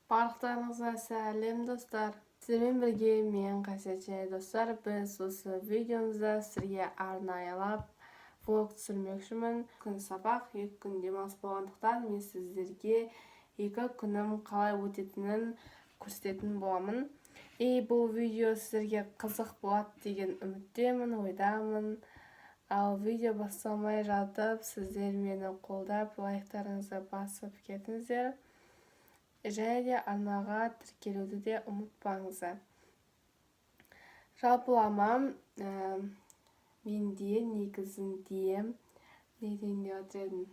Барлықтарыңызға сәлем, достар! Сіздермен бірге мен, Қасиет. Және, достар, біз осы видеомызда сіздерге арнайылап влог түсірмекшімін. Күн сабақ, 2 күн демалыс болғандықтан, мен сіздерге 2 күнім қалай өтетінін көрсететін боламын. И бұл видео сіздерге қызық болады деген үміттемін, ойдамын. Ал видео басталмай жатып, сіздер мені қолдап, лайктарыңызды басып кетіңіздер және де арнаға тіркелуді де ұмытпаңыздар. Жалпылама менде негізінде не дейін деп жатыр едім,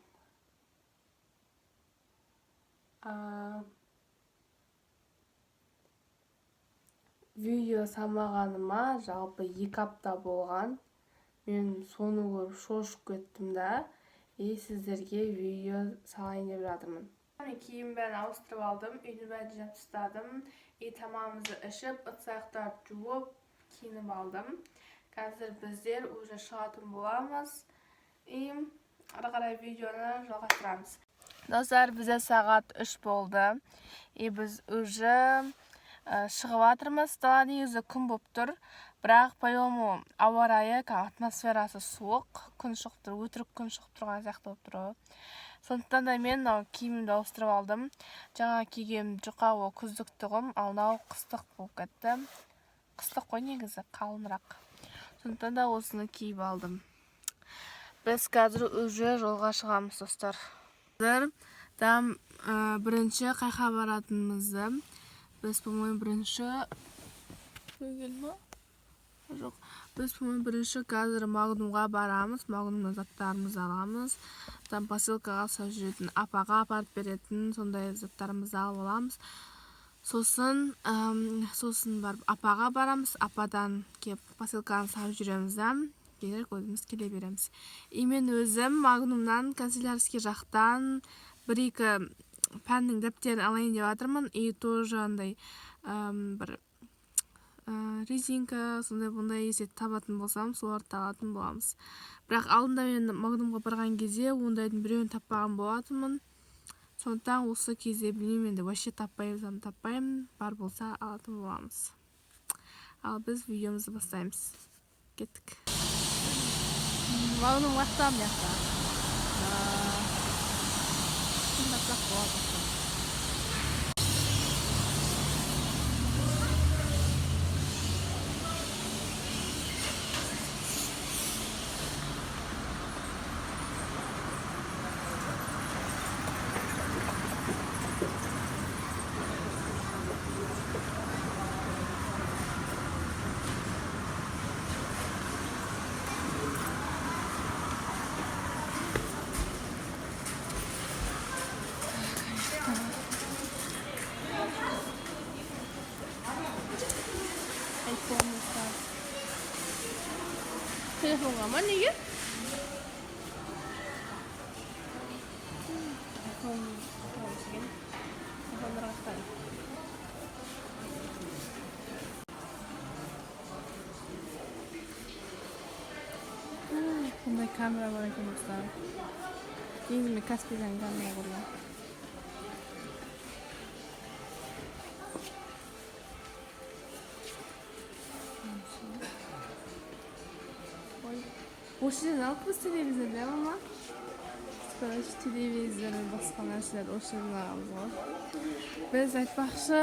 видео салмағаныма жалпы 2 апта болған. Мен соны көріп шошып кеттім да, и сіздерге видео салайын деп жатырмын. Мен киім бәрін ауыстырып алдым, үйдің бәрін жинап тастадым и тамағымызды ішіп, ыдыс аяқтарды жуып, киініп алдым. Қазір біздер уже шығатын боламыз и ары қарай видеоны жалғастырамыз. Достар, бізде сағат 3 болды и біз уже шығып жатырмыз. Дала негізі күн болып тұр, бірақ по моему ауа райы, атмосферасы суық, күн шығып тұр, өтірік күн шығып тұрған сияқты болып тұр ғой. Сондықтан да мен мынау киімімді ауыстырып алдым. Жаңа киген жұқа, ол күздік тұғым, ал мынау қыстық болып кетті. Қыстық қой негізі, қалыңырақ. Сондықтан да осыны киіп алдым. Біз қазір уже жолға шығамыз, достар. Қазір там бірінші қайқа баратынымызды біз, по моему, бірінші ма, жоқ, біз, по моему, бірінші қазір Магнумға барамыз. Магнумнан заттарымызды аламыз, там посылкаға салып жүретін, апаға апарып беретін сондай заттарымызды алып аламыз. Сосын барып апаға барамыз, ападан келіп посылканы салып жүреміз да, кейінірек өзіміз келе береміз. И мен өзім Магнумнан канцелярский жақтан бір екі пәннің дәптерін алайын деп жатырмын и тоже андай бір резинка, сондай бұндай если табатын болсам, соларды да алатын боламыз. Бірақ алдында мен Магнумға барған кезде ондайдың біреуін таппаған болатынмын. Сондықтан осы кезде білмеймін енді, вообще таппай таппаймын, бар болса, алатын боламыз. Ал біз видеомызды бастаймыз, кеттік. Магнум қаяқта? Мына жақта тапсақ болады. Айфон, достар. Телефонға ма, неге айфон екен? Айфондар қаяқта? Бұндай камера бар екен, достар. Негізі мен Каспийден камера көргенмін. Ой, осы жерден алыппыз телевизор да, мама. Короче, телевизор, басқа нәрселерді осы жерден аламыз ғой біз. Айтпақшы,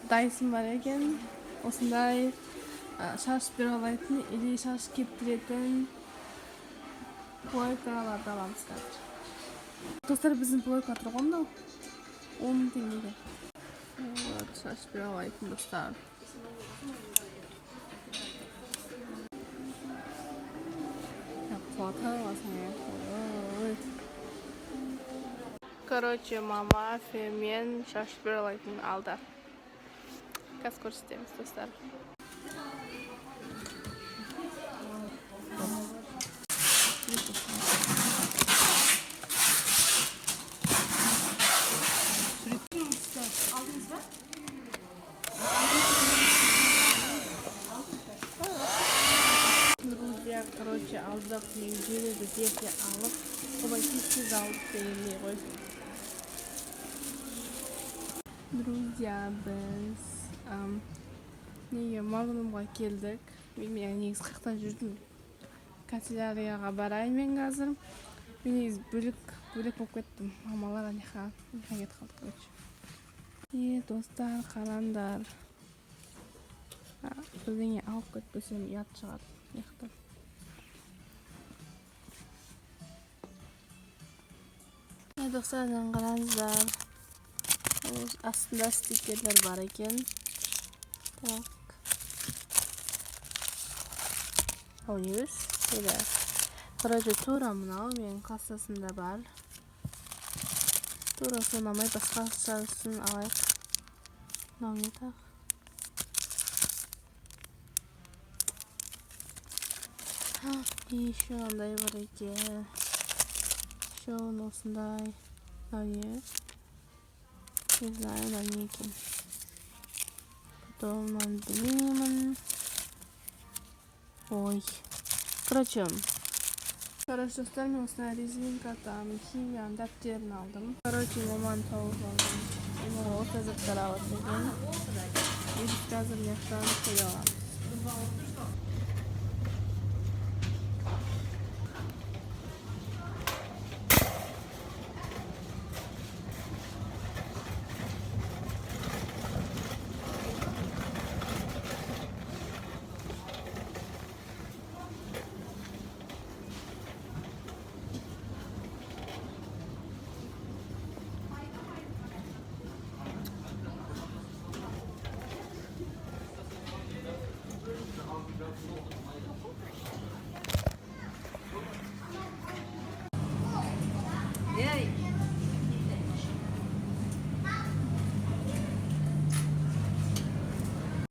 Дайсон бар екен, осындай шаш бұйралайтын или шаш кептіретін плойкаларды аламыз қазір. Достар, біздің плойка тұр ғой мынау, 10 мың теңгеге. Вот шаш бұйралайтын, достар. Құлата аласың, иә. Ой, короче, мама фенмен шаш бұйралайтын алды, қазір көрсетеміз, достар. Алдыңыз ба? Друзья, короче, алдық. Неужели біз ерте алып, солай тез тез алдық дегендей ғой. Друзья, біз неге Магнумға келдік. Мен негізі қаяқтан жүрдім? Канцелярияға барайын мен қазір. Мен негізі бөлек бөлек болып кеттім. Мамалар анаяққа кетіп қалды, короче. Е, достар, қараңдар. Бірдеңе алып кетпесем ұят шығар мына. Достар, мынаны қараңыздар. Астында стикерлер бар екен. Так. Мынау не өзі? Короче, тура мынау менің кассасымда бар. Тура соны алмай, басқашасын алайық. Мынау не тағы? Еще мынандай бар екен. Еще осындай. Мынау не? Не знаю, мынау не екен. Потом мынаны білмеймін. Ой. Короче, достар, мен осындай резинка, там, химияның дәптерін алдым. Короче, маманы тауып алдым. Мама осындай заттар алады екен. И біз қазір мына жақтан көре аламыз.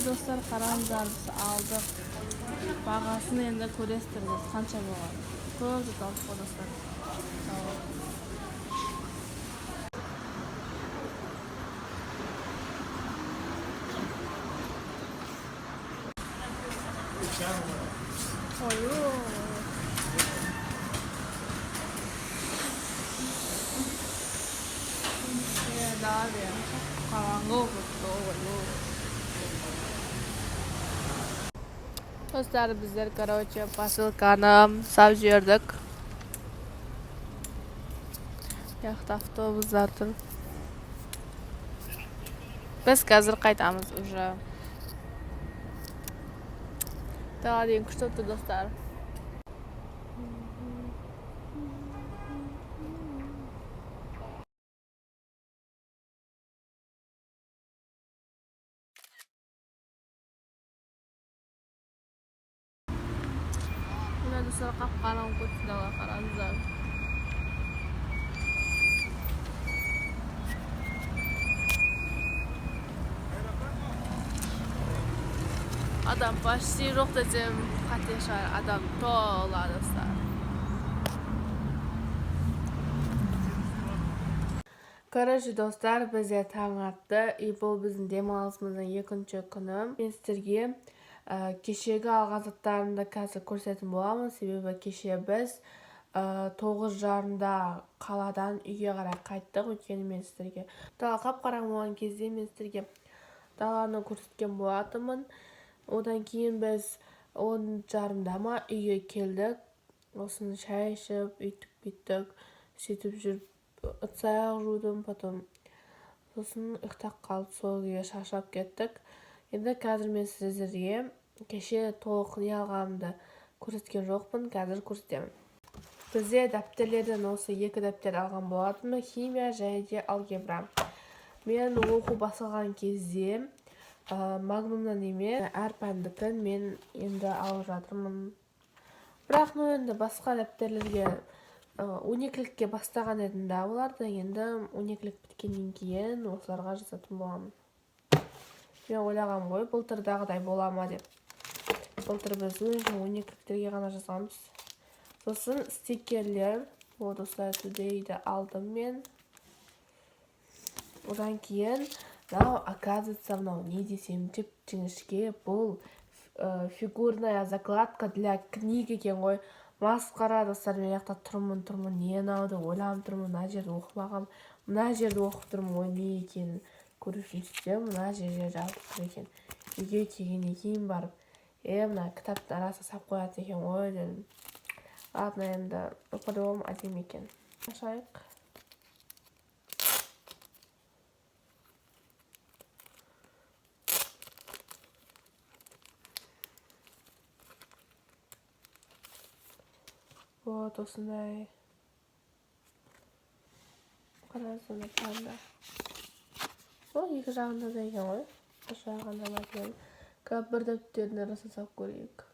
Достар, қараңыздар, біз алдық. Бағасын енді көресіздер, біз қанша болған. Көп зат алдық қой, достар. Ой, дала қараңғы болып тұр. Достар, біздер, короче, посылканы сап жібердік. Жақта автобустар тұр. Біз қазір қайтамыз уже. Дала деген күшті болып тұр, достар. Мына, достар, қап-қараңғы кетті дала, қараңыздар. Адам почти жоқ десем қате шығар, адам тола, достар. Короче, достар, бізде таң атты, и бұл біздің демалысымыздың екінші күні. Мен сіздерге кешегі алған заттарымды қазір көрсететін боламын, себебі кеше біз 9:30-да қаладан үйге қарай қайттық. Өйткені мен сіздерге дала қап-қараңғы болған кезде мен сіздерге даланы көрсеткен болатынмын. Одан кейін біз 10:30-да ма үйге келдік. Осын шай ішіп, өйтіп бүйттік, сөйтіп жүріп ыдыс аяқ жудым, потом сосын ұйықтап қалдық, сол күйі шаршап кеттік. Енді қазір мен сіздерге кеше толық не алғанымды көрсеткен жоқпын, қазір көрсетемін. Бізде дәптерлерден осы екі дәптер алған болатынмын, химия және де алгебра. Мен оқу басталған кезде Магнумнан емес, әр пәндікін мен енді алып жатырмын. Бірақ мен енді басқа дәптерлерге 12-лікке бастаған едім да, оларды енді 12-лік біткеннен кейін осыларға жазатын боламын. Мен ойлағам ғой, былтырдағыдай бола ма деп. Былтыр біз өзі 12-ліктерге ғана жазғанбыз. Сосын стикерлер, вот осылай Today-ді алдым мен. Одан кейін, мынау, оказывается, мынау не десем жіп-жіңішке, бұл фигурная закладка для книг екен ғой. Масқара, достар, мен жақта тұрмын, не мынау деп ойланып тұрмын, мына жерді оқымағам, мына жерді оқып тұрмын ғой, не екенін Көру үшін сөйтсем, мына жерде жазылып тұр екен. Үйге келгеннен кейін барып, мына кітаптың арасына салып қояды екен ғой дедім. Ладно, енді по-любому әдемі екен. Ашайық. Вот осындай. Қараңыздар, панда. Ол екі жағында да екен ғой. Бір жағында ма екен. Қазір бір дәптердің арасына салып көрейік.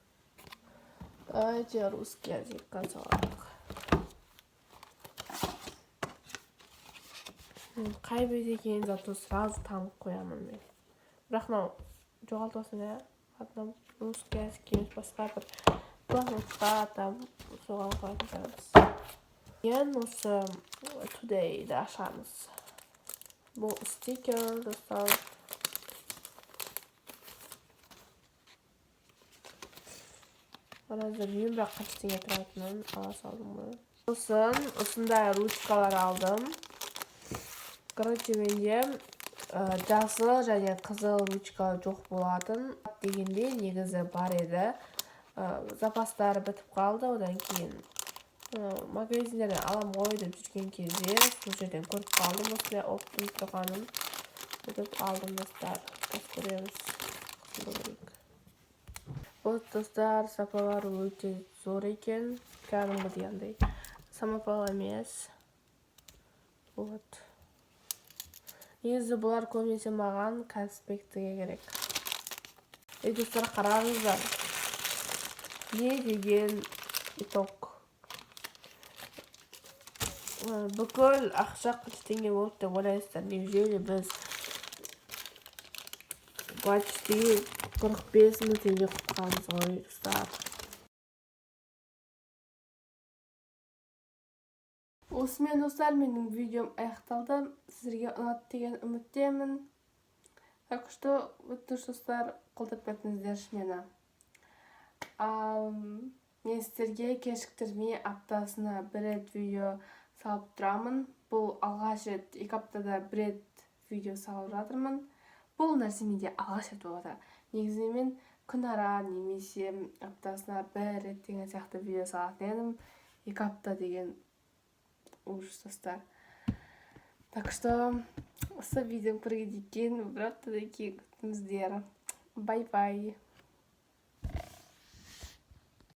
Давайте русский языкқа салайық. Қай бет екенін зато сразу танып қоямын мен. Бірақ мынау жоғалтып алсам, иә? Ладно, русский язык емес, басқа бір блокнотқа там соған қоятын шығармыз. Кейін осы Today-ді ашамыз. Бұл стикер, достар. Қараңыздар, білмеймін, бірақ қанша теңге тұратынын ала салдым ғой. Сосын осындай ручкалар алдым. Короче, менде жасыл және қызыл ручка жоқ болатын. Дегенде негізі бар еді. Запастары бітіп қалды, одан кейін магазиндерден алам ғой деп жүрген кезде сол жерден көріп қалдым осындай оптом тұрғанын. Сөйтіп алдым, достар. Қазір көреміз. Қызылды көрейік. Вот, достар, сапалары өте зор екен. Кәдімгідей андай самопал емес. Вот. Негізі бұлар көбінесе маған конспектіге керек. Ей, достар, қараңыздар. Не деген итог. Бүкіл ақша қанша теңге болды деп ойлайсыздар? Неужели біз почти 45 000 теңге құртқанбыз ғой, достар. Осымен, достар, менің видеом аяқталды. Сіздерге ұнады деген үміттемін. Так что, өтініш, достар, қолдап кетіңіздерші мені. Ал мен сіздерге кешіктірмей аптасына бір рет видео салып тұрамын. Бұл алғаш рет 2 аптада бір рет видео салып жатырмын. Бұл нәрсе менде алғаш рет болып жатыр. Негізінен мен күнара немесе аптасына бір рет деген сияқты видео салатын едім. 2 апта деген ужас, достар. Так что осы видеоны көргеннен кейін бір аптадан кейін күтіңіздер. Бай бай.